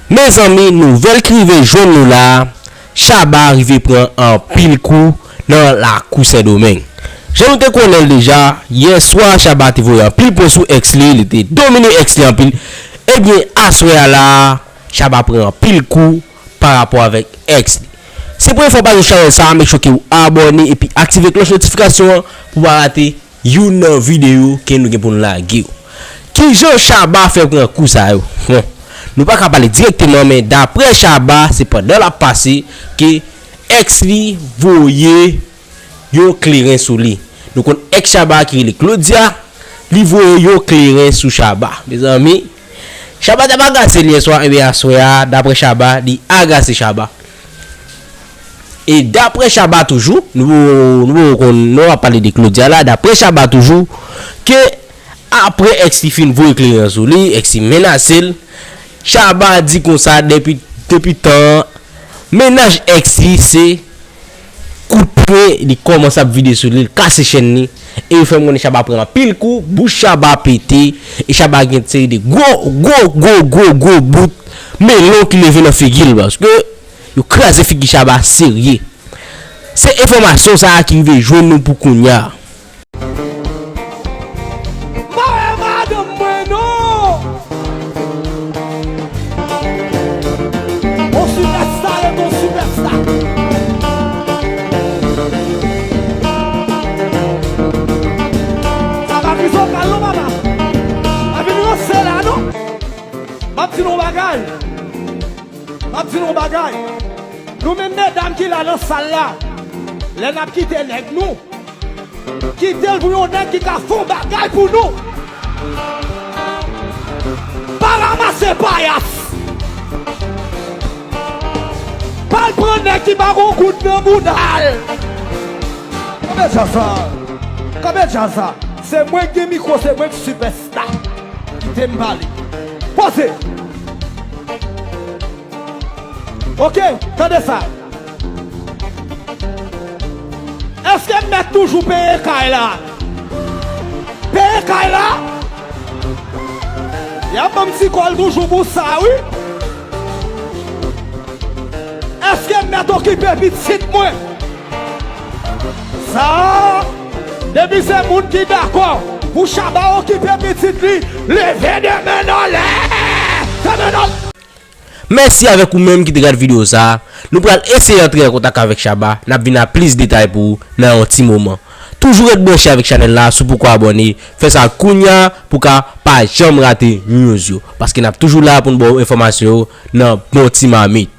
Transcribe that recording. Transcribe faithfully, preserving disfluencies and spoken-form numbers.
Mezanmi, nouvèl ki rive jwenn nou la, Shabba rive pran anpil kou nan lakou Sendomeng. Jan nou te konnen l deja, yè swa Shabba te voye anpil pwen sou ex li, li te domine ex li anpil. Ebyen, aswè a la, Shabba pran anpil kou pa rapò avèk ex li. Se premye fwa w pase sou chanèl sa, make sure ke w abòne epi aktive klòch notifikasyon an pou w pa rate youn nan videyo ke nou gen pou n lage yo. Kijan Shabba fè pran kou sa yo? Bon, nou pa ka pale dirèkteman, men daprè Shabba, se pandan l ap pase ke ex li voye yon kleren sou li. Nou konn ex Shabba ki rele Claudia, li voye yon kleren sou Shabba. Mezanmi, Shabba t ap agase l yè swa, ebyen aswè a, daprè Shabba, li agase Shabba. E daprè Shabba toujou, nou, nou, nou, nou ap pale de Claudia la, daprè Shabba toujou, ke apre ex li fin voye kleren sou li, ex li menase l, Shabba di konsa depi, depi tan an, mennaj ex li se kout pwen, li kòmanse ap vide sou li, li kase chèn li, e yo fè m konnen Shabba pran anpil kou, bouch Shabba pete, e Shabba gen seri de gwo, gwo, gwo, gwo, gwo bout melon ki leve nan figi l, paske yo kraze figi Shabba serye. Se enfòmasyon sa a ki rive jwenn nou pou kounya. Pa wè madanm mwen non. On sipèsta, ret on sipèsta. Sa pa vizokal non, papa. Pa vin ranse la non. M ap di nou yon bagay. M ap di nou yon bagay. Nou menm medam ki la nan sal la, lè n ap kite nèg nou, kite l pou yon nèg ki ka fè yon bagay pou nou. Pa ranmase payas. Pa al pran nèg ki pa gon goud nan bouda l. Kanpe djaz la. Kanpe djaz la. Se mwen ki gen mikwo, se mwen ki sipèsta. Kite m pale. Poze. Ok, tande sa. Èske m mèt toujou peye kay la? Peye kay la? Y ap ban m ti kòb toujou pou sa, wi. Èske m mèt okipe pitit mwen? Sa, depi se moun ki dakò pou Shabba okipe pitit li, leve de men anlè! De men anlè! Mèsi avèk ou menm ki te gade videyo sa a. Nou pral eseye antre an kontak avèk Shabba. N ap vin ak plis detay pou ou nan yon ti moman. Toujou ret branche avèk chanèl la, si w poko abòne, fè sa kounya pou w ka pa janm rate news yo. Paske n ap toujou la pou n ba w enfòmasyon yo nan bon ti mamit.